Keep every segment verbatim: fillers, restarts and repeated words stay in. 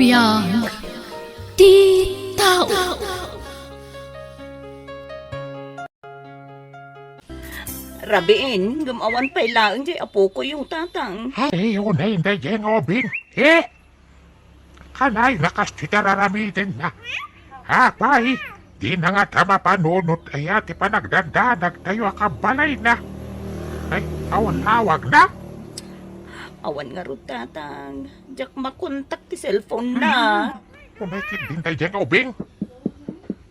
Biag ti tao. Rabiin, ngem awan pay laeng diay apokoyo, Tatang. Ay, unay daydiay nga ubing. Eh? Kanay nga kastoy ti ar-aramidenna. Apay, dina ngata mapanunot aya ti panagdandanagtayo a kabalayna. Ay, awan awagna? Awan ngarud, Tatang. Diak makontak ti cellphone na. Unay ketdin daydiay nga ubing.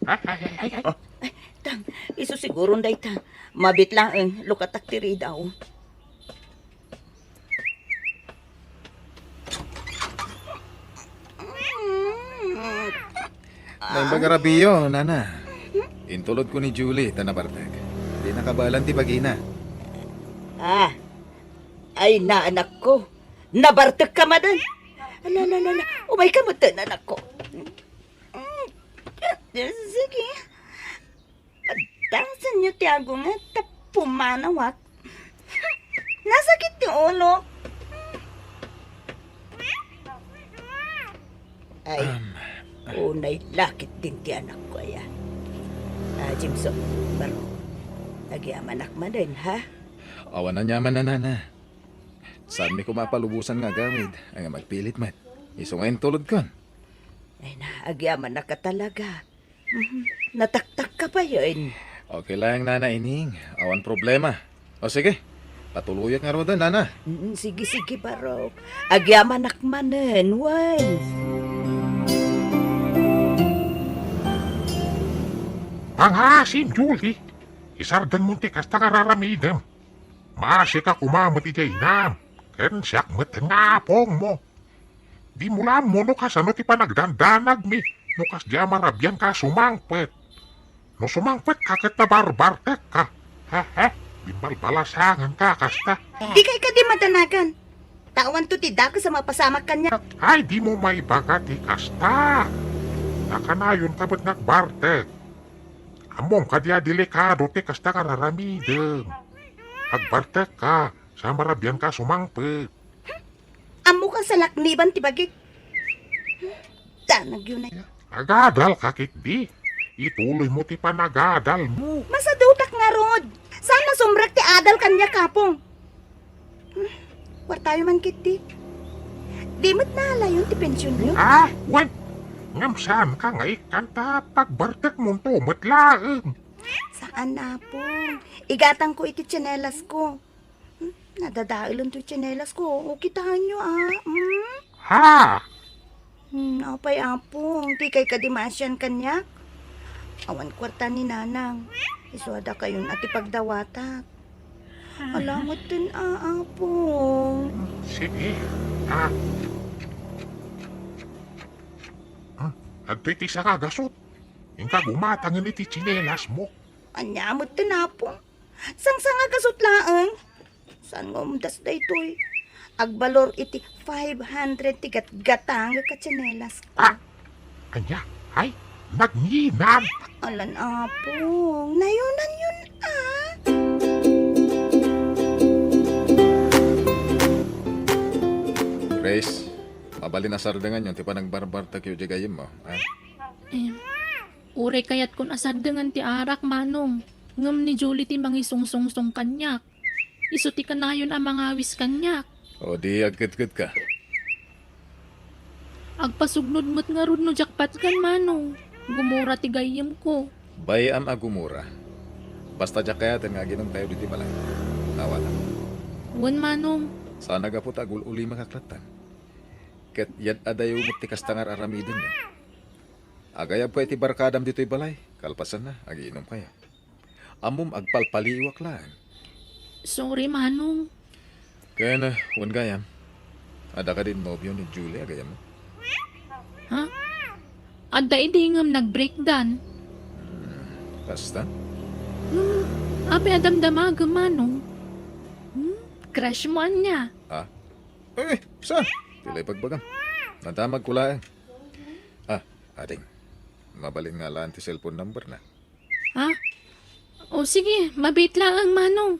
Ay, ay, ay, ay, ay. Tang, isu siguron dayta. Mabiit laeng, lukatak ti ridaw. Naimbag a Rabio, nana. Intulodko ni Julie ta nabartek. Di nakabaelan ti bagina. Ah, ay, naanakko. Nabartekka manen. Ala, ala, ala, ala. Umayka metten, anakko. Sige. Paddasenyo ti agunget ta pumanawak. Nasakit ti ulo. Ay, um, unay lakit din ti anakko aya. Ah, Jimso, baro. Agyamanak manen, ha? Awan aniaman, nana. Saanmi koma a palubosan nga agawid, nga agpilit met. Isu nga intulodkon. Ay na, agyamanak a talaga. Mhm. Nataktakka payen. Okay lang, Nana Ining. Awan problema. O sige, patuloyak ngaruden, Nana. Mm, sige, sige, Barok. Agyamanak manen, wen. Pangaasim, Julie. Isardengmo ti kasta nga ar-aramidem. Maasika koma met idiay inam, ken siak met nga apongmo. Dimo la ammo no kasano ti panagdandanagmi no kasdiay a marabianka a sumangpet. No sumangpetka ket nabarbartekka. Hehe, bimbalbalasanganka a kasta. Dika kadi madanagan. Ta awanto ti dakes a mapasamak kaniak. Ay, dimo maibaga ti kasta. Ta kanayonka met nga agbartek. Ammom kadi a delikado ti kasta nga ar-aramidem. Agbartekka, sa marabianka a sumangpet. Ammok a salakniban ti bagik. Danagyo na. Agadalka ketdi. Ituloymo ti panagadalmo. Masadutak ngarud. Saan a sumrek ti adal kaniak, Apong. Kuartayo man ketdi. Di met naalayon ti pensionyo? Ah, wen. Ngem saanka nga ikkan ta pagbartekmonto met laeng. Saan, Apong. Igatangko iti tsinelasko. Hmm, nadadaelen toy tsinelasko. O, kitaenyo, a. Hmm? Ha? Hmm, apay, Apong, dikay kadi maasian kaniak? Awan kuarta ni Nanang. Isu a dakayon a ti pagdawatak. Ala, metten, a, Apong. Sige. Ah. Ah, adtoy ti sanga a gasut. Inka gumatangen iti tsinelasmo. Ania metten, Apong? Sangsanga a gasut laeng. Saan nga umdas daytoy? Agbalor iti five hundred ti gatgatangek a tsinelas. Ah! Ania? Ay, nagnginam! Alan, Apong, nayonanyon, a. Grace, mabalin a sardenganyon ti panagbarbartekyo diay gayyemmo, a? Em, uray kayatkon a sardengan ti arak, Manong. Ngem ni Julie ti mangisungsungsong kaniak. Isu ti kanayon a mangawis kaniak. O di agketketka. Agpasugnod met ngarud no diak patgan, Manong. Gumura ti gayyemko. Bay-am a gumura. Basta diak kayaten nga aginomkayo ditoy balay. Awatam. Wen, Manong. Saan a gapu ta agul-ulimakak latta. Ket yad-adayo met ti kasta nga ar-aramidenyo. Agayabka iti barkadam ditoy balay. Kalpasanna, agiinomkayo. Ammom, agpalpaliiwak laeng. Sorry, Manong. Ken, ah, wen gayam, adda kadi nobio ni Julie a gayyemmo? Ha? Adda idi ngem nag-breakdan. Hmm, kasta? Hmm, apay a damdamagem, Manong? Hmm, crush mo ania? Ah? Eh, saan? Ti la ibagbagam. Nadamagko laeng. Ah, ading. Mabalin nga alaen ti cellphone number na. Ha? O sige, mabiit laeng, Manong.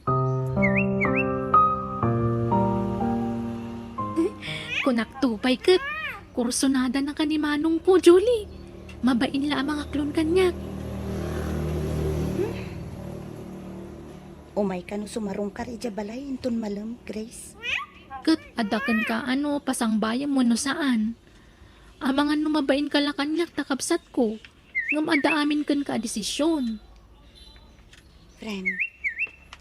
Kunakto pay ket. Porsunada na ka ni manong ko, Julie. Mabain la a mangaklon kaniak. Umay kano sumarungkar idiay balay inton malem, Grace? Ket adda kenka a no pasangbayem wenno saan. Amangan no mabain ka la kaniak ta kabsatko. Ngem adda amin kenka a desisyon. Friend,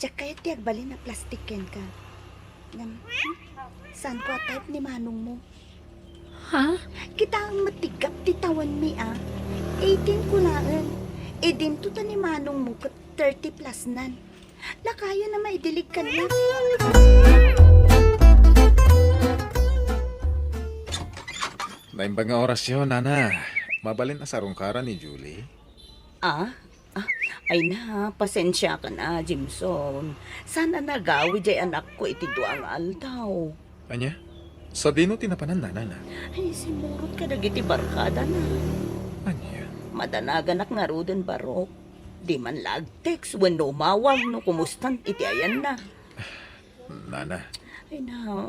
diak kayat ti agbalin a plastik kenka. Ngem, hmm? Saanko a type ni manongmo. Ha? Kitaem met ti gap ti tawenmi a. Eighteen ko laeng. Idinto ta ni manongmo ket thirty plus nan. Lakayen a maidilig kaniak. Naimbag nga orasyo, nana. Mabalin a sarungkaran ni Julie? Ah? Ah, ay na, pasensiakan a, Jimson. Saan a nagawid diay anakko iti dua nga aldaw. Ania? Sadino ti napanan, nana? Ay, simurot kadagiti barkadana. Ania? Madanaganak ngaruden, Barok. Di man la ag-text wenno umawag no kumustan iti ayanna. Nana. Ay na,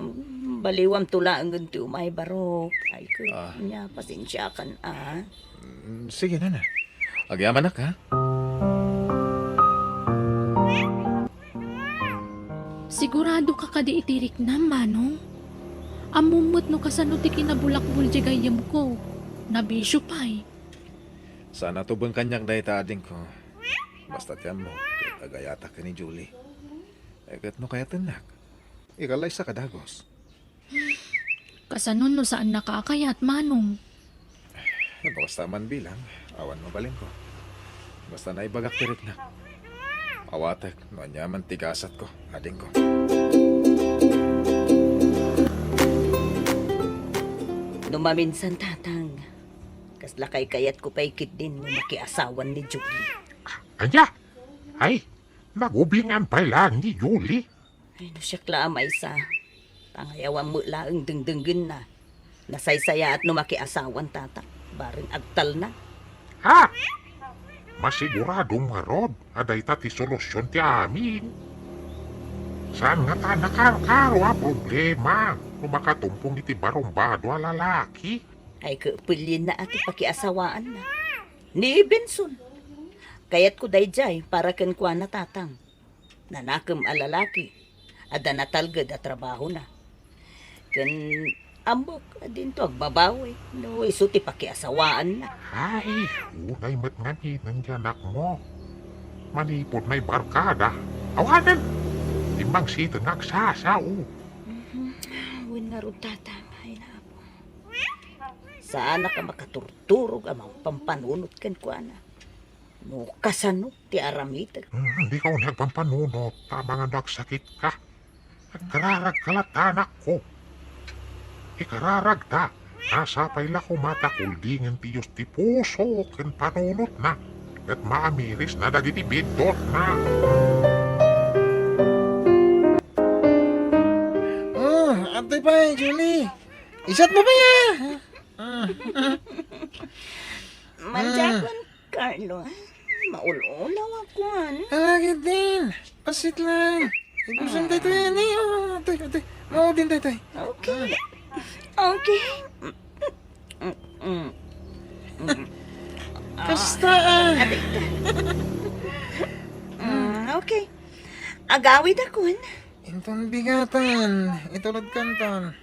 baliwamto laengen ti umay, Barok. Ay, ket Ah. nia, pasensiakan a. Mm, sige, nana. Agyamanak, ha? Sigurado ka kadi iti riknam, manong? Ammom met no kasano ti kinabulakbol diay gayyemko. Nabisio pay. Saan a tubeng kaniak dayta, adingko. Basta ti ammok, ket agayatak ken ni Julie. Eh, ket no kayatennak, ikallaysaka dagus. Kasano no saannaka a kayat, manong? Eh, no kasta man bilang, awan mabalinko. Basta naibagak ti riknak. Awatek no aniaman ti gasatko, adingko. No maminsan, tatang, kasla kaykayatko pay ketdin no makiasawan ni Julie. Ania? Ay, nagubingan pay laeng ni Julie. Ay, no siak la a maysa, pangayawan met laeng dengdenggenna. Nasaysayaat no makiasawan, tata, bareng agtalna. Ha? Masiguradom ngarud a dayta ti solusyon ti amin. Saan ngata a nakarkaro a problema no makatumpong iti barumbado a lalaki. Ay, ket pellienna a ti pakiasawaanna. Ni Benson. Kayatko daydiay para kenkuana, tatang. Nanakem a lalaki, adda natalged a trabahona. Ken ammok a dinto agbabawi no isu ti pakiasawaanna. Ay, unay met ngamin ti anakmo. Manipud naibarkada, awanen! Timmangsiten nga agsasao. Mhm. Wen ngarud, tatang, ay, Apo. Saanak a makaturturog a mangpampanunot kenkuana. No kasano ti aramidek? Hmm, dika unay agpampanunot, ta amangan no agsakitka. Agkararagka latta, anakko. Ikararagta, ta sapay la koma ta kuldingen ti Dios ti puso ken panunotna, ket maamirisna dagiti biddutna. Oh, adtoy pay, Julie. Isat mo pay, ah. Ah. Mandiakon, Carlo, maul-ulaw ako, ano? Ala, ketdin. Pasit lang. Ibusan tayo, tayo, ano, eh. Oh, tayo, tayo. Maudin tayo, tayo. Okay. Okay. Mm, mm, mm. Kasta, ah. Aray. Mm, okay. Agawid akon. Inton bigatan, itulod kanton.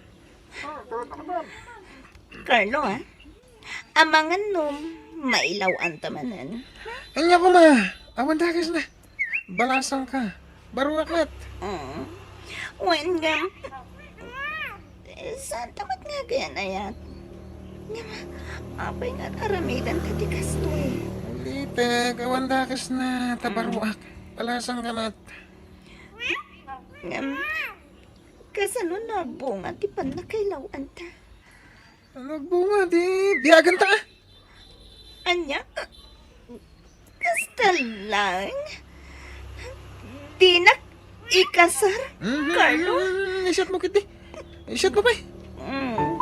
Carlo, ah? Amangan no mailaw-anta manen. Ania koma, awan dakesna. Balasangka. Baruak met. Mm. Wen ngem, saanta met nga agayan-ayat. Ngem, apay nga aramidanta ti kastoy? Ulitek, awan dakesna, ta baruak. Balasangka met. Ngem, kasano no agbunga ti pannakailaw-anta? Ano agbunga? Di, biaganta, ah. Ania? Kasta lang? Dinak ikasar, mhm, Carlo? Mhm, mhm, isat mo, ketdi. Isat mo, pay. Mm.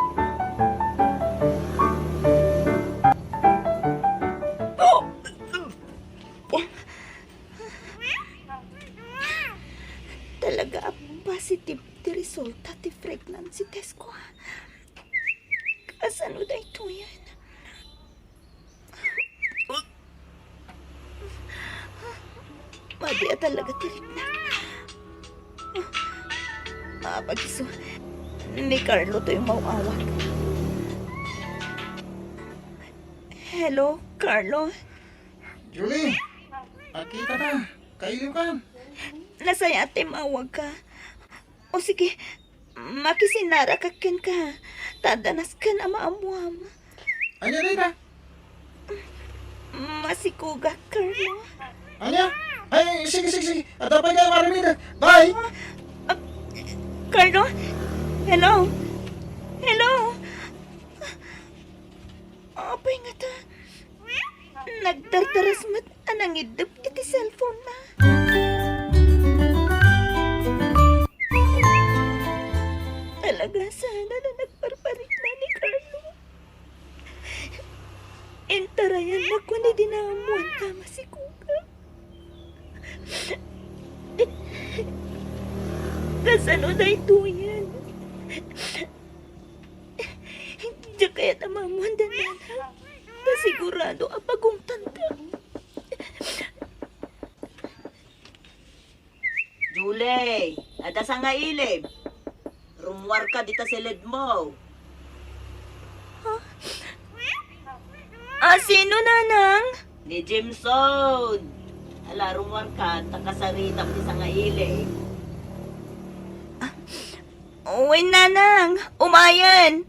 Talaga a positive ti resulta ti pregnancy test ko, ah. Kasano daytoyen? Madi a talaga ti riknak. Apay isu, ni Carlo toy maw-awag. Hello, Carlo? Julie, agkitata. Kailiwkan. Nasayaat ti maawagka. O sige, makisinnarak kenka. Ta adda nasken a maammuam. Ania dayta? Masikugak, Carlo. Ania? Ay, sige, sige, sige. Adda pay kayat aramiden. Bye! Ah, Carlo? Hello? Hello? Apay ngata? Nagdardaras met a nangiddep iti cellphone-na. Talaga sana a nagparparikna ni Carlo. Intarayanna koni di naammuan a masikugak. Kasano daytoyen? Diak kayat a maammuan da nanang. Ta sigurado a pagungtanta. Julie, adda sangailem. Rummuarka dita siledmo. Ah, sino, nanang? Ni Jimson. Ala, rummuarka, ta kasaritam ti sangailem. Ah, wen, nanang. Umayen.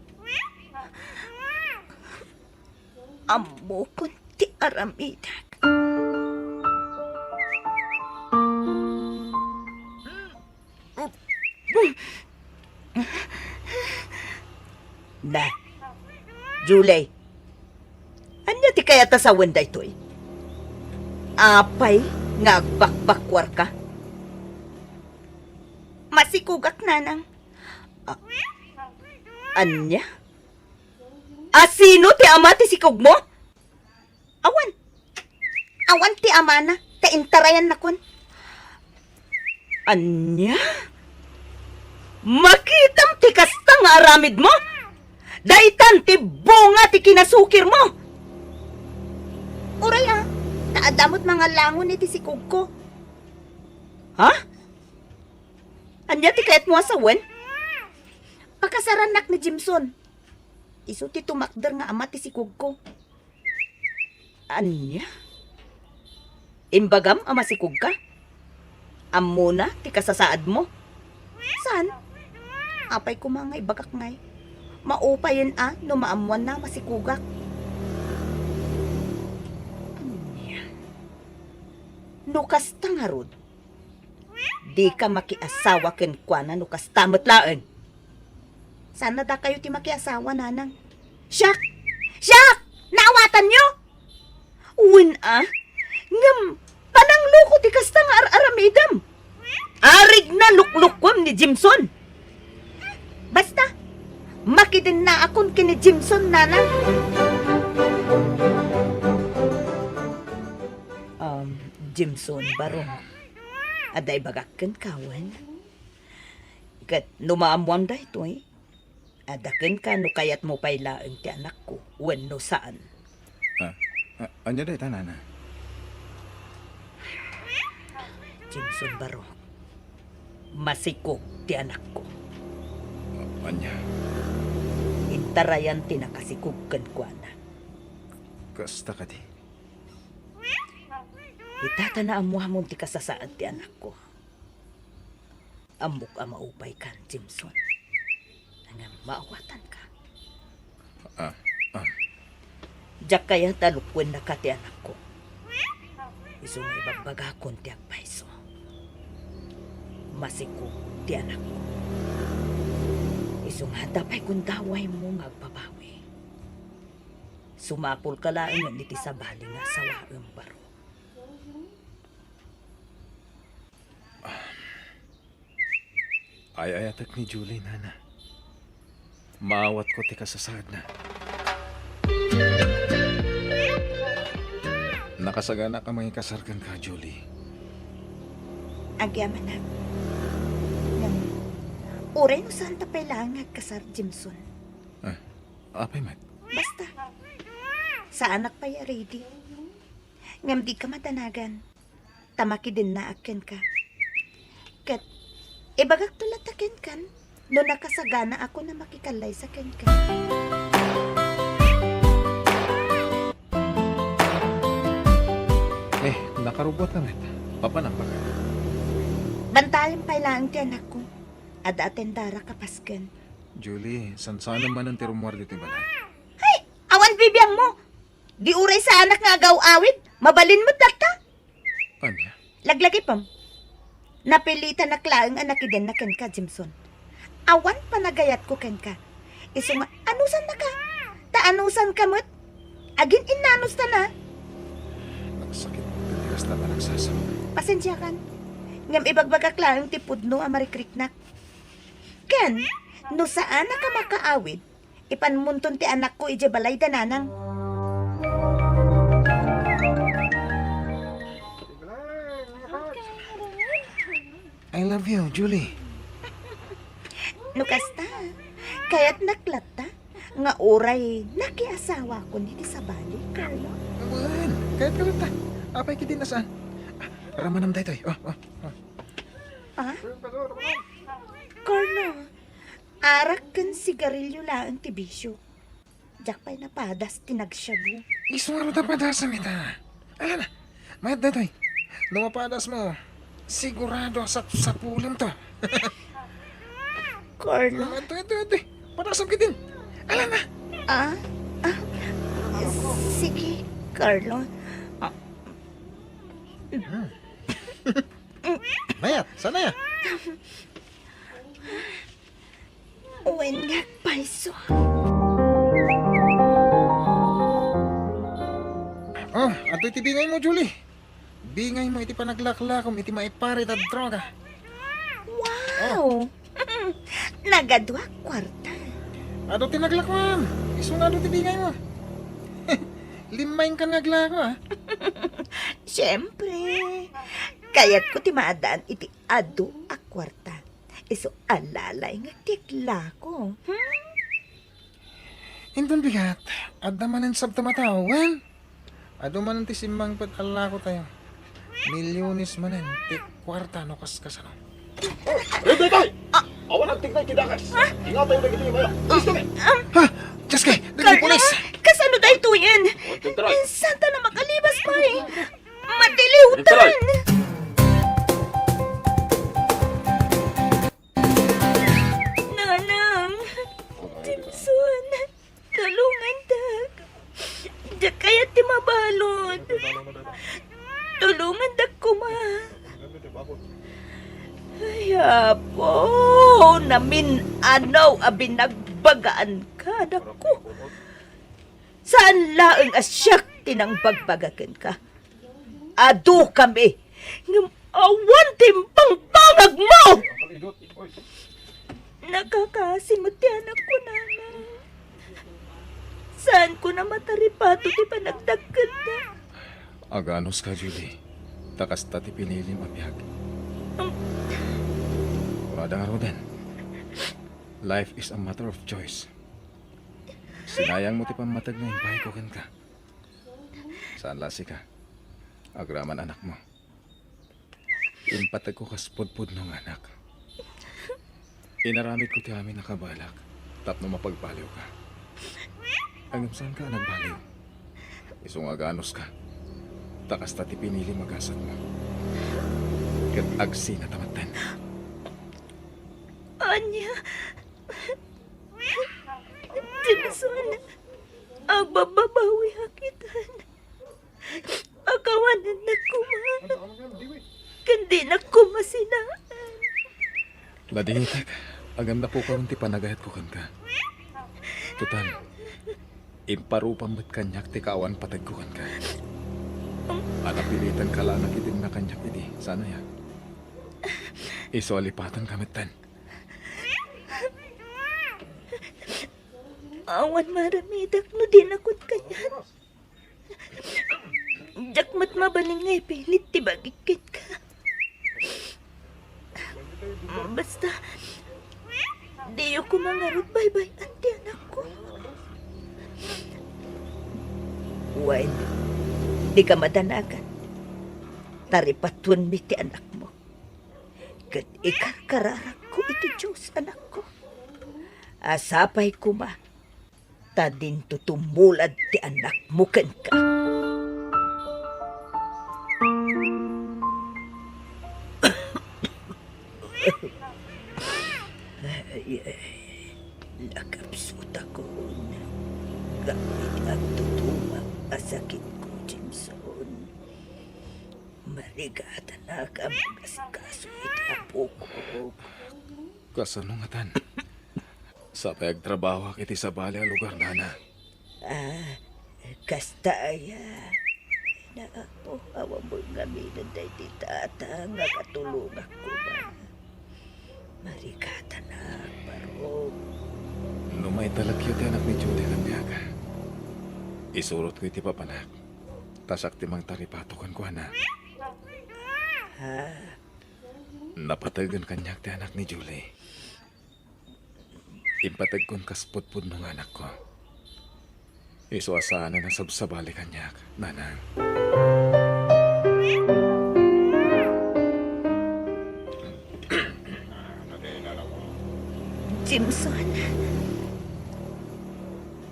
Ammokon ti aramidek. Na, Julie, ania ti kayat a sawen daytoy? Apay nga agbakbakkuarka? Masikugak, nanang. A-, ania? A sino ti ama ti sikugmo? Awan. Awan ti amana, ta intarayannakon. Ania? Makitam ti kasta nga aramidmo? Daytan ti bunga ti kinasukirmo. Uray a, ta adda met mangalangon iti sikugko. Ha? Ania ti kayatmo a sawen? Pakasarannak ni Jimson. Isu ti tumakder nga ama ti sikugko. Ania? Imbagam a masikugka? Ammona ti kasasaadmo? Saan? Apay koma nga ibagak ngay, maupayen a no maammoanna a masikugak. Ania? No kasta ngarud, dika makiasawa kenkuana no kasta met laeng. Saan a dakayo ti makiasawa, nanang. Siak! Siak! Naawatanyo? Wen a, ngem panangloko ti kasta nga ar-aramidem. Arig na luklukuem ni Jimson. Basta, makidennaakon ken ni Jimson, nanang. Um, Jimson, baro. Adda ibagak kenka wen? Ket no maammoam daytoy, adda kenka no kayatmo pay laeng ti anakko wenno saan. Ah, ah, ania dayta, nana? Jimson, baro, masikog ti anakko. Ah, ania? Intarayan ti nakasikog kenkuana. Kasta kadi? Ita ta naammuamon ti kasasaad ti anakko. Ammok a maupaykan, Jimson. Ngem maawatanka. Ah, ah. Diak kayat a lukuennaka ti anakko. Isu nga ibagbagakon ti agpayso. Masikog ti anakko. Isu nga adda pay gundawaymo nga agbabawi. Sumapulka laengen iti sabali nga asawaem, baro. Ay-ayatek ni Julie, nana. Maawatko ti kasasaadna. Nakasaganak a mangikasar kenka, Julie. Agyamanak. Ngem, uray no saanta pay laeng nga agkasar, Jimson. Ah, Apay met? Basta, saanak pay a ready. Ngem dika madanagan, ta makidennaak kenka. Ket ibagakto latta kenkan no nakasaganaakon a makikallaysa kenka. Eh, nakarubuat na met. Papanam baga. Bantayan pay laeng ti anakko. Adda a tendara kapasken. Julie, sansanem manen ti rummuar ditoy balay. Hay! Awan bibiangmo! Di uray saanak nga agaw-awid, mabalin met latta. Ania? Laglagipem. Napilitanak laeng a nakidenna kenka, Jimson. Awan panagayatko kenka. Isu nga, anusannaka? Ta anusanka met. Agin-innanustana. Nagsakit ti tigas ta nagsasao. Pasensiakan. Ngem ibagbagak laeng ti pudno a marikriknak. Ken, no saanak a makaawid, ipanmonton ti anakko idiay balay da nanang. I love you, Julie. No kasta, kayatnak latta nga uray nakiasawakon iti sabali, Carlo. Wen, kayatka latta. Apay ketdin a saan? Ah, ramanam daytoy. Oh, oh, oh. Ah? Carlo, arak ken sigarilyo laeng ti bisio. Diak pay napadas ti nagshabu. Isu ngarud a padasem ita. Ala na, mayat daytoy. No mapadasmo, sigurado a sapsapulemto. Carlo. Adtoy, adtoy, adtoy. Padasem ketdin. Ala na. Ah? Ah? Sige, Carlo. Ah. Hmm. Mayat, saan aya? Wen nga agpayso. Oh, adtoy ti bingaymo, Julie. Bingaymo iti panaglaklakom iti maiparit a droga. Wow! Oh. Nagadu a kuarta. Adu ti naglakuam. Isu nga adu ti bingaymo. Limmaingkan nga aglako, ah. Siempre. Kayatko ti maadaan iti adu a kuarta. Isu a lalayngek ti aglako. Hmm? Inton bigat, adda manen sabtem a tao, wen? Adu manen ti simmangpet a lakotayo. Milyones manen ti kuarta no kaskasano. Oh, Rebecca! Ah! Awan agtignay ti dakes. Ah! Ingatayo dagiti imayo. Listo mi! Ah! Ha? Diyos kay, dagiti pulis! Kasano daytoyen? Santa na makalibas pay! Matiliwtan! Nanang, Jimson, tulongandak. Diak kayat ti mabalud. Tulongandak koma. Ay, Apo, namin-anaw a binagbagaan ka, dakko. Saan laeng a siak ti nangbagbaga kenka. Adu kami, ngem awan ti imbangbanagmo! Nakakaasi met ti anakko, Nanang. Saanko a mataripato ti panagdakkelda. Aganuska, Julie. Ta kasta ti pinilim a biag. Ang Kunada ngaruden, life is a matter of choice. Sinayangmo ti pammateg nga impayko kenka. Saan la sika. Agraman anakmo. Impategko kas pudpudno nga anak. Inaramidko ti amin a kabaelak tapno mapagbaliwka. Ngem saanka a nagbaliw. Isu nga aganuska. Ta kasta ti pinilim a gasatmo. Ket agsinata metten. Ania? Jimson, agbabbabawiak itan. Akawanennak koma. Ken dinak koma sinaan. Nadingitek, ngem napukawen ti panagayatko kenka. Total, imparupam met kaniak ti kaawan pategko kenka. A napilitanka la a nakidenna kaniak idi, saan aya? Isu a lipatanka metten. Awan maaramidak no dinakon kaniak. Diak met mabalin nga ipilit ti bagik kenka. Basta, diyo koma ngarud baybay-an ti anakko. Wen, dika madanagan. Taripatuenmi ti anakmo. Ket ikarkararakko iti Dios, anakko. A sapay koma ta dinto tumulad ti anakmo kenka. Ay, ay, nakapsutakon. Gapu iti agtutumak a sakitko, Jameson. Marigatanak a magasikaso iti apok. Kasano ngatan? Sapay agtrabahoak iti sabali a lugar, nana. Ah, kasta aya. Naapo, awan met ngamin daydi tata nga katulongak koma. Marigatanak, barok. No maitalekyo ti anak ni Julie kaniak, isurotko iti papanak. Ta siak ti mangtaripato kenkuana. Ha? Napategan kaniak ti anak ni Julie. Impategkon kas pudpudno nga anakko. Isu a saanen a sabsabali kaniak, nanang. Jameson,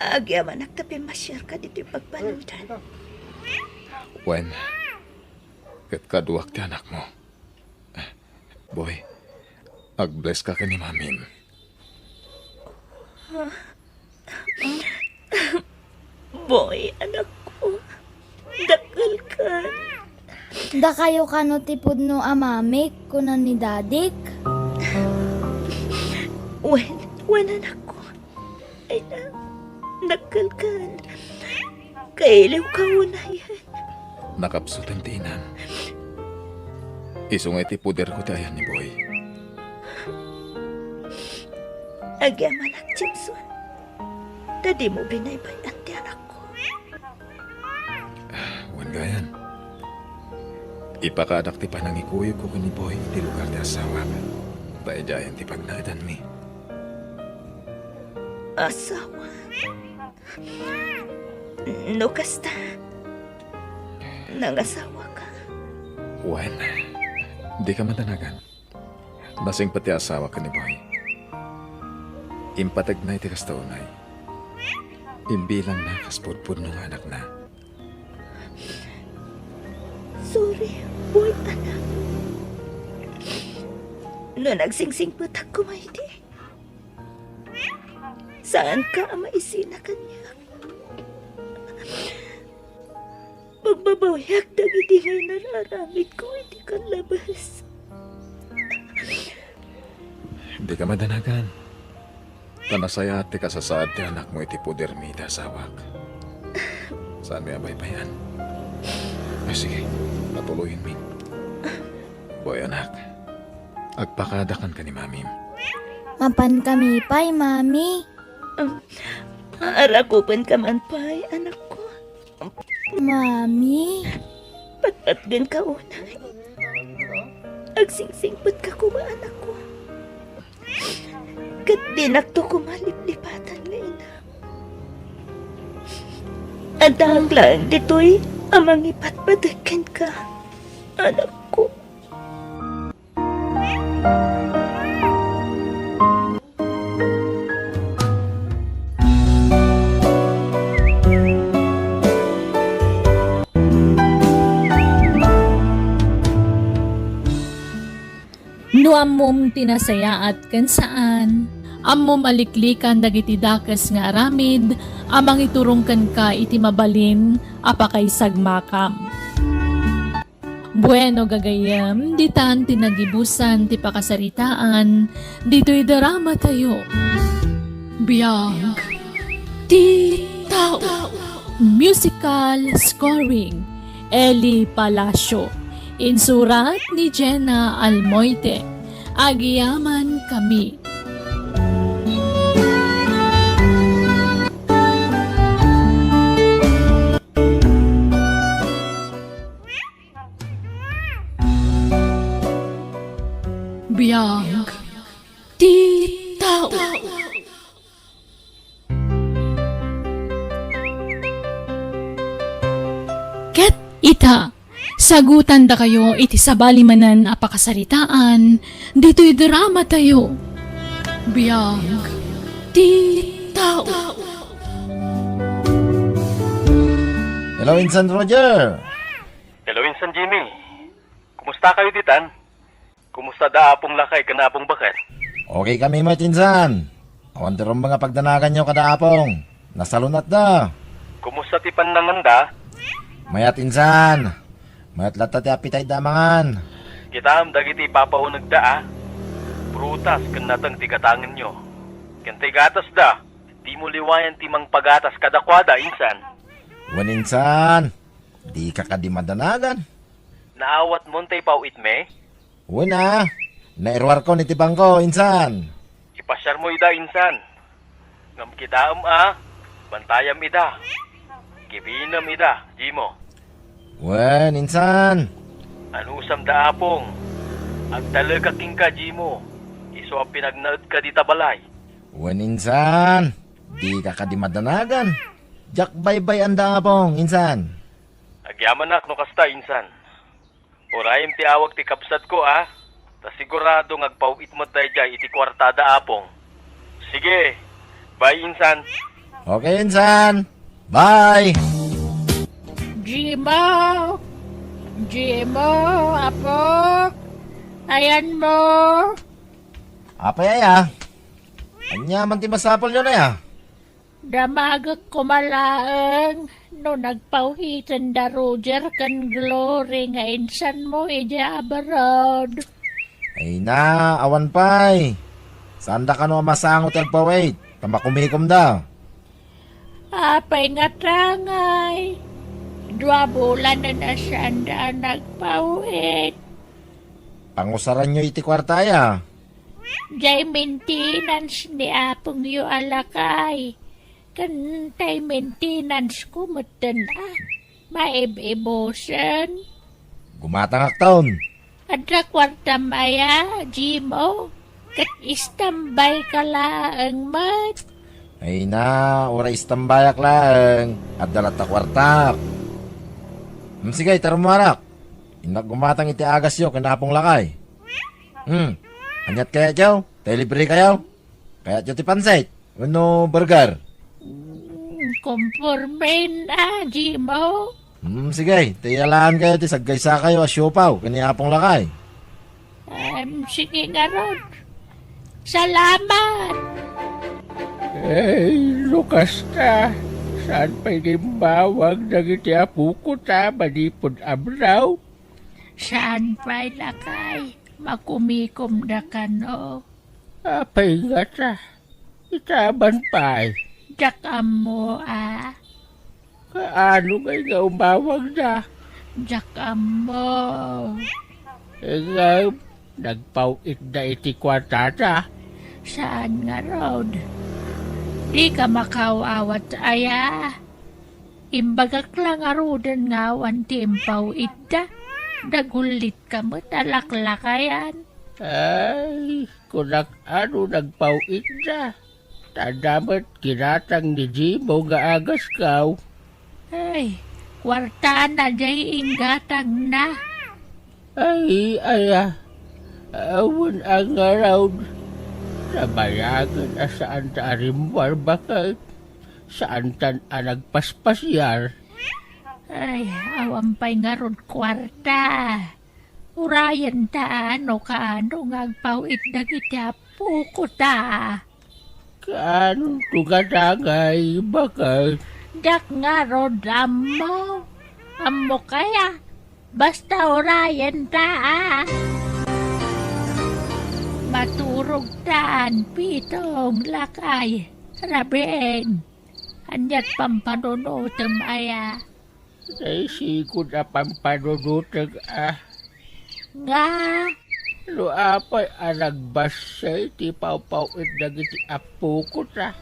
agyamanak ta pimmasiarka ditoy pagbaludan. Wen, ket kaduak ti anakmo. Boy, ag-bless ka ken ni Mamim. Boy, anakko, dakkelkan. Dakayo kano ti pudno a mamik, kuna ni dadik? Wen, wen, anakko. Ay na, dakkelkan. Kailiwka unayen. Nakapsuten ti inam. Isu nga iti poderko ti ayan ni Boy. Agyamanak, Jameson. Ta dimo binaybay-an ti anakko. Wen gayan. Ipakaadak ti panangikuyogko ken ni Boy iti lugar ti asawak. Ta idiayen ti pagnaedanmi. Asawa? No kasta, nangasawaka? Wen, dika madanagan. Nasingpet ti asawak ken ni Boy. Impategna iti kasta unay. Imbilangna kas pudpudno nga anakna. Sorry, Boy, anak. No nagsingsingpetak koma idi, saanka a maisina kaniak. Pagbabawiak dagidi nga inararamidko iti kallabes. Dika madanagan. Ta nasayaat ti kasasaad ti anakmo iti podermi iti asawak. Saanmi a baybay-an. Ay, sige, patuloyenmi. Boy, anak, agpakadakan ken ni Mamim. Mapankami pay, Mami. Arakupenka man pay, anakko. Mami. Patpatgenka unay. Agsingsingpetka koma, anakko. Ket dinakto koma liplipatan nga inam. Addaak laeng ditoy a mangipatpateg kenka, anakko. No ammom ti nasayaat ken saan, ammom a liklikan dagiti dakes nga aramid a mangiturong kenka iti mabalin a pakaisagmakam. Bueno, gagayyem, ditan ti nagibusan ti pakasaritaan ditoy dramatayo. Biag ti tao. Musical scoring, Eli Palacio. Insurat ni Jenna Almoite. Agyamankami. Biag ti tao. Ket ita, sagutandakayo iti sabali manen a pakasaritaan ditoy drama tayo. Biag ti tao. Hello, Insan Roger. Hello, Insan Jimmy. Kumusta kayo ditan? Kumusta da Apong Lakay ken Apong Baket? Okay kami met, Insan. Awan ti rumbeng a pagdanaganyo kada Apong. Nasalunatda. Kumusta ti pannanganda? Mayat, Insan. Mayat latta ti appetite da a mangan. Kitaem dagiti ipapaunegda a prutas ken nateng ti gatangenyo. Ken ti gatasda, dimo liwayan ti mangpagatas kadakuada, Insan. Wen, Insan. Dika kadi madanagan. Naawatmon ti ipaw-itmi? Wen a, nairuarkon iti bangko, Insan. Ipasiarmo ida, Insan. Ngem kitaem a, bantayam ida. Kibinem ida, Jimo. Wen, Insan. Anusam da Apong. Agtalekak kenka, Jimo. Isu a pinagnaedka dita balay. Wen, Insan. Dika kadi madanagan. Diak baybay-an da Apong, Insan. Agyamanak no kasta, Insan. Urayem ti awag ti kabsatko a, ta sigurado nga agpaw-it met daydiay iti kuartada, Apong. Sige, bye, Insan. Okay, Insan. Bye. Jimo! Jimo, apo! Ayanmo! Apay aya? Ania man ti masapulyo aya? Damagek koma laeng no nagpaw-iten da Roger ken Glory nga insanmo idiay abroad. Ay na, awan pay. Saanda kano a masango ti agpaw-it, ta makumikomda. Apay ngata ngay? Dua bulanen a saanda a nagpaw-it. Pangusaranyo iti kuarta aya? Jay maintenance ni apongyo a lakay. Ken tay maintenance ko metten a maib-ibusen. Gumatangakton. Adda kuartam aya, Jimo? Ket istambay ka laeng met. Ay na, uray istambayak laeng. Adda latta kuartak. Hmm, sige, tarummarak. Innak gumatang iti agasyo ken Apong Lakay. Hmm, aniat kayatyo? Tay libre kayo? Kayatyo ti pansit? Wenno burger? Mm, kompormen a, Jimo. Hmm, sige. Ti iyalaan kayo ti saggaysa kayo a siopaw ken ni Apong Lakay. Em, sige ngarud. Salamat. Ay, no kasta, saan pay imbawag dagiti apoko ta manipud abraw? Saan pay, lakay? Makumikomda kano? Apay ngata? Itaban pay. Diak ammo a. Kaano ngay nga umawagda? Diak ammo. Ngem, nagpaw-itda iti kuartada. Saan ngarud? Dika makaw-awat aya? Imbagak la ngaruden nga awan ti impaw-itda. Dagullitka met a laklakayan. Ay, kunak ano nagpaw-itda. Ta adda met ginatang ni Jimo nga agaskaw. Ay, kuartana jay inggatangna. Ay, aya, awan a ngarud. Nabayagen a saanta a rimmuar baket. Saantan a nagpaspasiar. Ay, awan pay ngarud kuarta. Urayenta no kaano nga agpaw-it dagiti apoko ta. Kaanonto nga dangay, baket? Diak ngarud ammo. Ammo kaya? Basta urayenta a. Maturogtan, Pitong, lakay, rabiin. Aniat pampanunotem aya? Naisigud a pampanunotek a. Nga? No apay a nagbassit ti pawpaw-it dagiti apoko ta,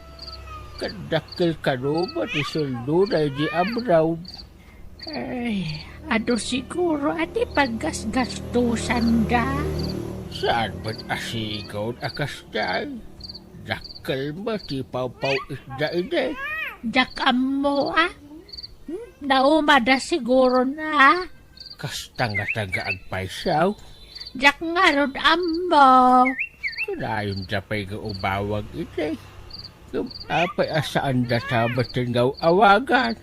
ket dakkel kano met ti sueldona idiay abroad. Ay, adu siguro a ti paggasgastosanda. Saan met a sigud a kasdiay? Dakkel met ti pawpaw-itda idi. Diak ammo a. Hmm? Naumada siguro na. Kasta ngata nga agpayso? Diak ngarud ammo. Kanayon da pay nga umawag iti. Ngem apay a saan data metten nga awagan?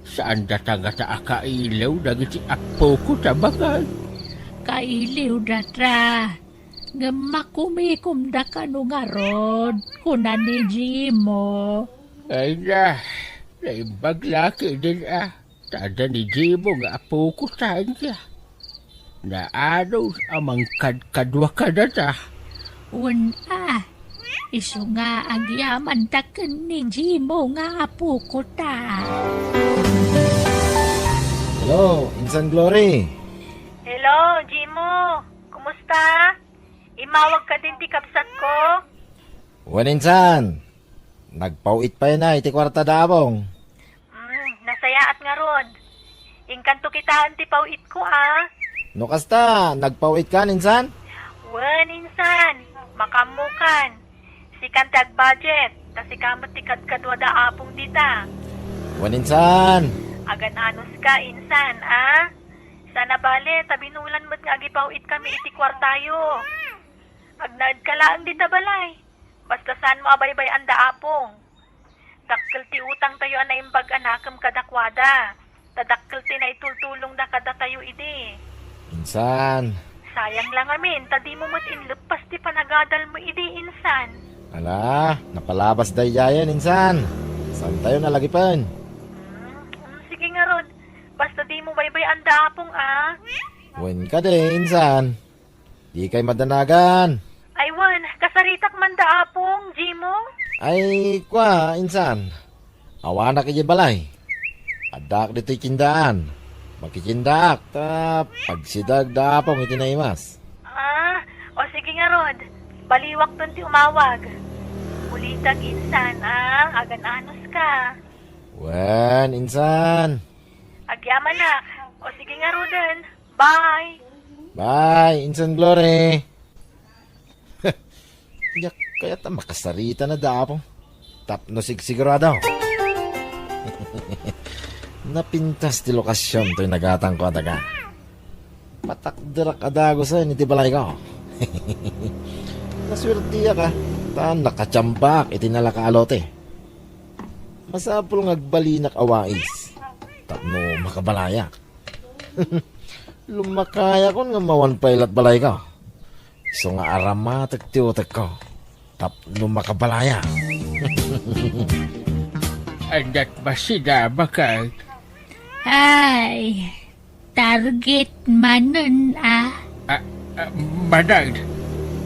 Saan data ngata a kailiw dagiti appoko ta bakay? Kailiw data. Ngem makumikomda kano ngarud, kuna ni Jimo. Ay na, naimbag la ketdin a. Ta adda ni Jimo nga appoko ta, ania? Naanos a mangkadkadua kadata. Wen a, isu nga agyamanta ken ni Jimo nga appoko ta. Hello, Insan Glory. Hello, Jimo. Kumusta? Immawag kadin ti kabsatko? Wen, Insan. Nagpaw-it pay na iti kuarta da Apong. Mm, nasayaat ngarud. Inkanto kitaen ti paw-itko, a. No kasta, nagpaw-itkan, Insan? Wen, Insan. Makaammokan. Sikan ti agbudget, ta sika met ti kadkadua da Apong dita. Wen, Insan. Agan-anoska, Insan, a? Saan a bale, ta binulan met nga agipaw-itkami iti kuartayo. Agnaedka laeng dita balay. Basta saanmo a baybay-an da Apong. Dakkel ti utangtayo a naimbag a nakem kadakuada. Ta dakkel ti naitultulongda kadatayo idi. Insan. Sayang la ngamin, ta dimo met inleppas ti panagadalmo idi, Insan. Ala, napalabas daydiayen, Insan. Saantayo nalagipen. Hmm, hmm, sige ngarud. Basta dimo baybay-an da Apong, a. Wen kadi, Insan. Dikay madanagan. Ay wen, kasaritak man da Apong, Jimo? Ay, kua, Insan. Awanak idiay balay. Addaak ditoy tiendaan. Makitiendaak, ta pagsideg da Apong iti naimas. A, o sige ngarud. Baliwakton ti umawag. Ulitek, Insan, a, agan-anoska. Wen, Insan. Agyamanak. O sige ngaruden. Bye. Bye, Insan Glory. Diak kayat a makasarita na da Apong. Tapno sigsigurado. Napintas ti lokasion toy nagatangko a daga. Matakderak a dagusen iti balayko. Nasuertiak a, ta nakatiambaak iti nalaka a lote. Masapul nga agbalinak a wais tapno makabalayak. Lumakayakon nga mawan pay lat balayko. Isu nga aramatek ti utekko tapno makabalayak. Aniat masida, baket? Ay, target manen a. A, a, manen?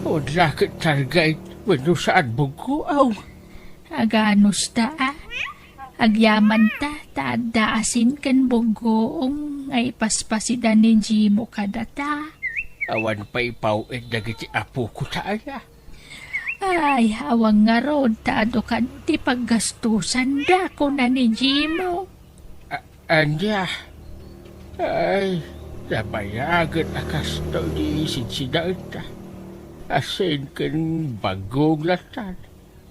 Ania ket target wenno saan buggoam? Aganos ta a. Agyamanta ta adda asin ken buggoam nga ipaspasida ni Jimo kadata. Awan pay paw-it dagiti apoko ta aya. Ay, awan ngarud ta adu kano ti paggastusanda, kuna ni Jimo. A-, ania? Ay, nabayagen a kastoy ti sinsinnaenta. Asin ken buggo latta.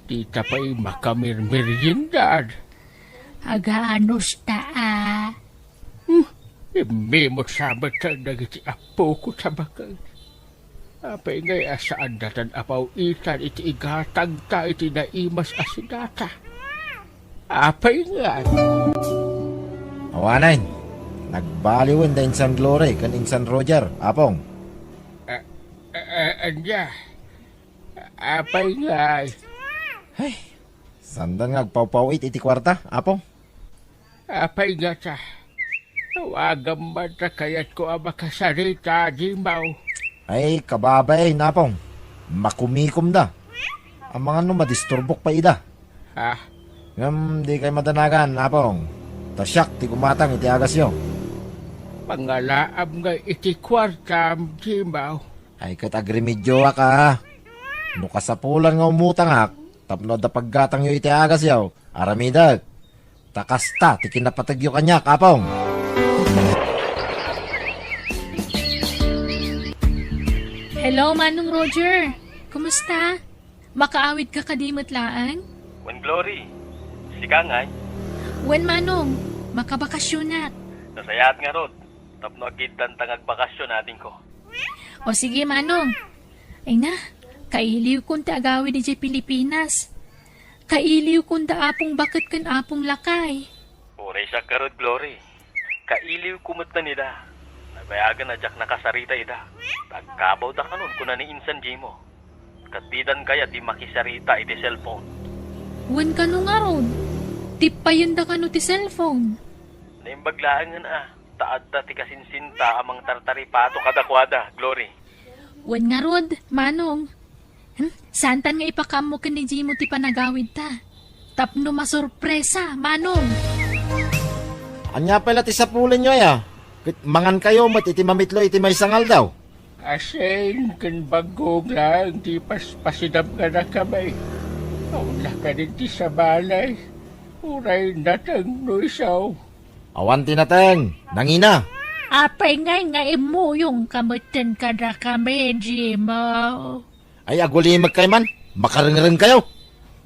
Dita pay makamirmeriendad. Aganos ta a. Hmm, immimos sa met dagiti apoko ta baket. Apay ngay a saan datan a paw-itan iti igatangta iti naimas a sidata? Apay ngay? Awanen, nagbaliwen da Insan Glory ken Insan Roger, Apong. A, a, a, ania? Apay ngay? Ay, saanda nga agpawpaw-it iti kuarta, Apong? Apay ngata? Awagam man ta kayatko a makasarita, Jimaw. Ay, kababain, Apong. Makumikomda. Amangan no madisturbok pay ida. Ha? Ngem dikay madanagan, Apong. Ta siak ti gumatang iti agasyo. Pangalaam ngay iti kuartam, Jimaw. Ay ket agremedioak a. No kasapulan nga umutangak tapno adda paggatangyo iti agasyo, aramidek. Ta kasta ti kinapategyo kaniak, Apong. Hello, Manong Roger. Kumusta? Makaawidka kadi met laeng? Wen, Glory. Sika ngay? Wen, Manong. Makabakasionak. Nasayaat ngarud, tapno agkiddanta nga agbakasyon, adingko. O sige, Manong. Ay na, kailiwkon ti agawid idiay Pilipinas. Kailiwkon da Apong Baket ken Apong Lakay. Uray siak ngarud, Glory. Kailiwko met ida. Nabayagen a diak nakasarita ida. Agkabawda kanon, kuna ni insan Jimo. Ket didan kayat ti makisarita iti cellphone. Wen kano ngarud, tippayenda kano ti cellphone? Naimbag laengen a, ta adda ti kasinsinta a mangtartaripato kadakuada, Glory. Wen ngarud, Manong. Hmm? Saantan nga ipakaammo ken ni Jimo ti panagawidta? Tapno masurpresa, Manong. Ania pay la ti sapulenyo aya? Ket mangankayo met iti mamitlo iti maysa nga aldaw? Asin ken bangko nga ti paspasidam kadakami. Awan la kadin ti sabali. Uray nateng no isu. Awan ti nateng, nangina. Apay ngay nga immuyongka metten kadakami, Jimo? Ay, agulimek kay man, makarengreng kayo.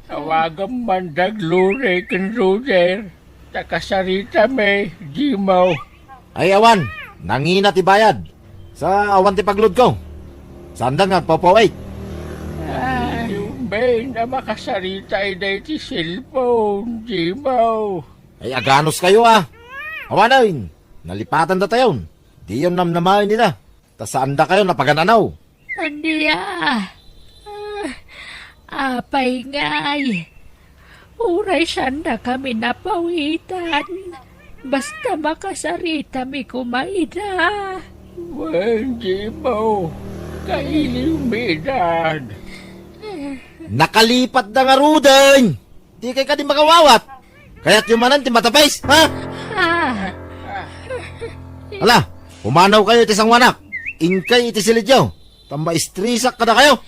Tawagam man da Glory ken Roger, ta kasaritami, Jimo. Ay, awan, nangina ti bayad. Sa awan ti pagludko. Saanda nga agpawpaw-it. Ay, Ben, a makasarita ida iti cellphone, Jimo. Ay, aganos kayo, a. Awanen, nalipatan datayon. Diyon namnamaen ida. Ta saanda kayo napagan-anaw. Ania? Ah, apay ngay? Uray saanda kami napawitan. Basta makasaritami koma ida. Wen, Jimo, kailiwmi idan. Nakalipatda ngaruden. Dikay kadi makawawat. Kayatyo manen ti matapis, ha? Ah. Ala, pumanaw kayo iti sanguanak. Inkay iti silidyo. Ta maistresak kadakayo.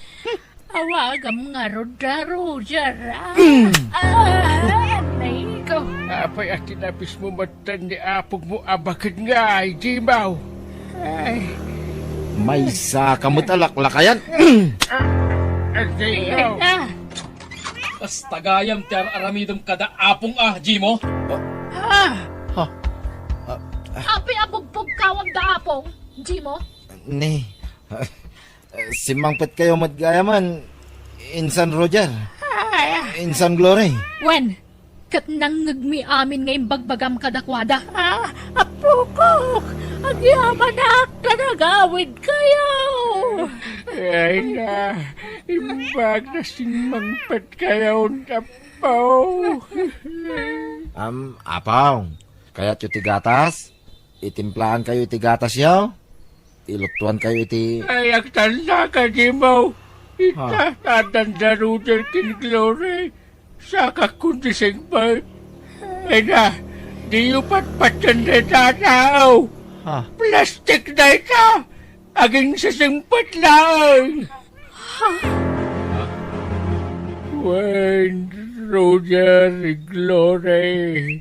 Awagam ngarud da, Roger, ah. Mm. Ah, aray ko. Apay a tinapismo metten ni apogmo a baket ngay, Jimo? Ay. Maysa ka met a laklakayan. Ah, Jimo. Ah. Kasta gayam ti ar-aramidem kada apong a, Jimo? Ah! Ha? Ah, ah. Apay a bugpugkawam da apong, Jimo? Ni, ah, simmangpet kayo met gayamen, Insan Roger. Ay. Insan Glory. Wen, ket nangngegmi amin nga imbagbagam kadakuada. Ah, apokok! Agyamanak ta nagawid kayo! Ay na, imbag na simmangpet kayon, Apo. Am, Apo, kayatyo ti gatas? Itimplaankayo iti gatasyo? Iluttuankayo iti... Ay, agtanda ka, Jimo. Ita, ha? Addan da Roger ken Glory. Sakakon ti singpet. Ay na, diyo patpatyan dayta a tao. Ha? Plastik dayta. Aginsisingpet laeng. Wen, Roger, Glory,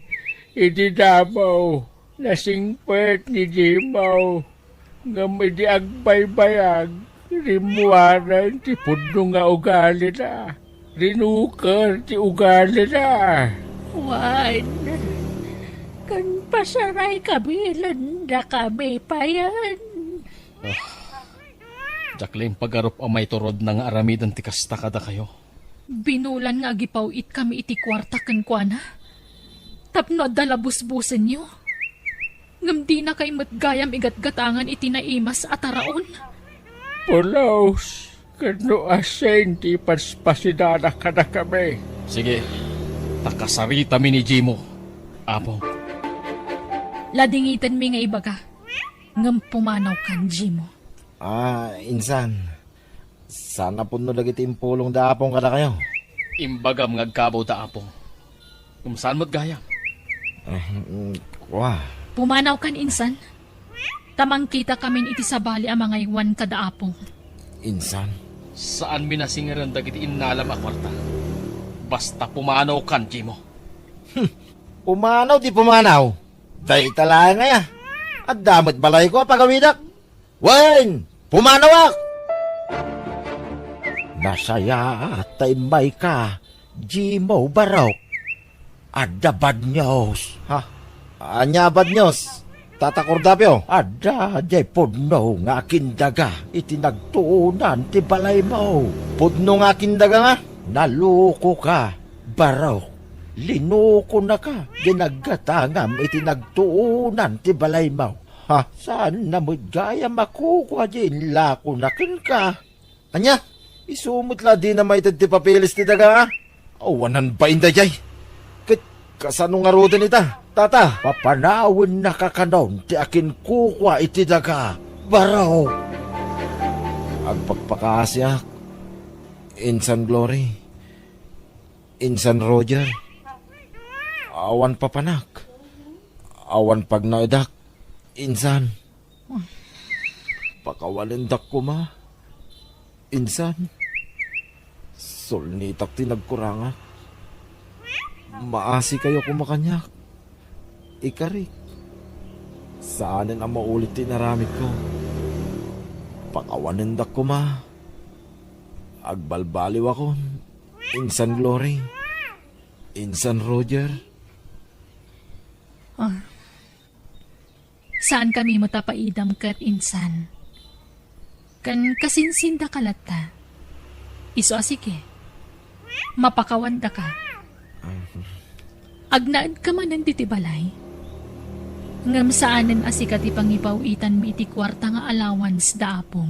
idi damo, nasingpet ni Jimo, ngem idi agbaybayag, rimmuaren ti pudno nga ugalina. Rinuker ti ugalina. Wen, ken pasaray kabilen dakami payen. Ah, diak la impagarup a maiturod na nga aramiden ti kasta kadakayo. Binulan nga agipaw-itkami iti kuarta kenkuana tapno adda la busbusenyo. Ngem dinakay met gayam igatgatangan iti naimas a taraon. Pulos, ket no asin ti ipaspasidana kadakami. Sige, ta kasaritami ni Jimo, Apo. Ladingitenmi nga ibaga, ngem pumanawkan, Jimo. Ah, insan, saan a pudno dagiti impulong da Apong kadakayo? Imbagam nga agkabaw da Apong. Ngem saan met gayam? Ah, mm, kua. Pumanawkan, insan. Ta mangkitakamin iti sabali a mangaywan kada Apong. Insan? Saanmi nasingeren dagiti innalam a kuarta. Basta pumanawkan, Jimo. Hmm. Pumanaw ti pumanaw. Dayta laeng aya. Adda met balayko a pagawidak. Wen, pumanawak! Nasayaat ta immayka, Jimo Barok. Adda bad news. Ha? Ania a badnios, Tata Cordapio? Adda diay pudno nga akindaga iti nagtuonan ti balaymo. Pudno nga akindaga nga? Nalokoka, barok. Linokonaka diay naggatangam iti nagtuonan ti balaymo. Ha? Saanna met gayam a kukua diay inlakona kenka. Ania? Isu met la a dina maited ti papeles ti daga, a? Awanan bain daydiay. Ket kasano ngaruden ita, Tata? Papanawennaka kanon ti akinkukua iti daga, barok. Agpakpakaasiak, Insan Glory, Insan Roger. Awan papanak. Awan pagnaedak, Insan. Pakawanendak koma, Insan. Sulnitak ti nagkurangak. Maasikayo koma kaniak. Ikarik. Saanen a maulit ti inaramidko. Pakawanendak koma. Agbalbaliwakon, Insan Glory. Insan Roger. Ah. Saankami met a paidam ket, Insan. Ken kasinsindaka latta. Isu a sige. Mapakawandaka. Agnaedka manen ditoy balay. Ngem saanen a sika ti pangipaw-itanmi iti kuarta nga allowance da apom.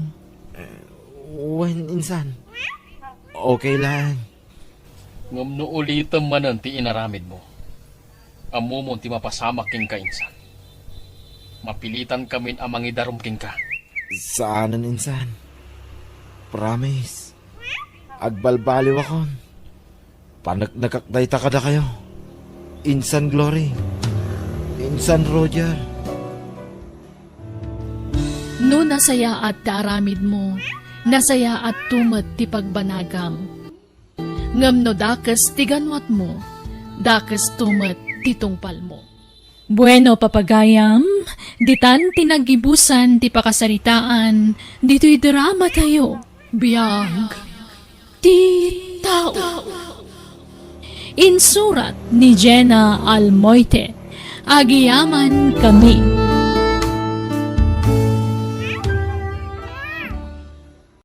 Wen, Insan. Okay laeng. Ngem no ulitem manen ti inaramidmo, ammomon ti mapasamak kenka, Insan. Mapilitankamin a mangidarum kenka. Saanen, Insan. Promise. Agbalbaliwakon. Paneknekak dayta kadakayo. Insan Glory. Insan Roger. No nasayaat ti aramidmo, nasayaatto met ti pagbanagam. Ngem no dakes ti ganuatmo, dakesto met ti tungpalmo. Bueno, papagayam, ditan ti naggibusan ti pakasaritaan ditoy dramatayo, Biag ti Tao. Insurat ni Jenna Almoite. Agyamankami.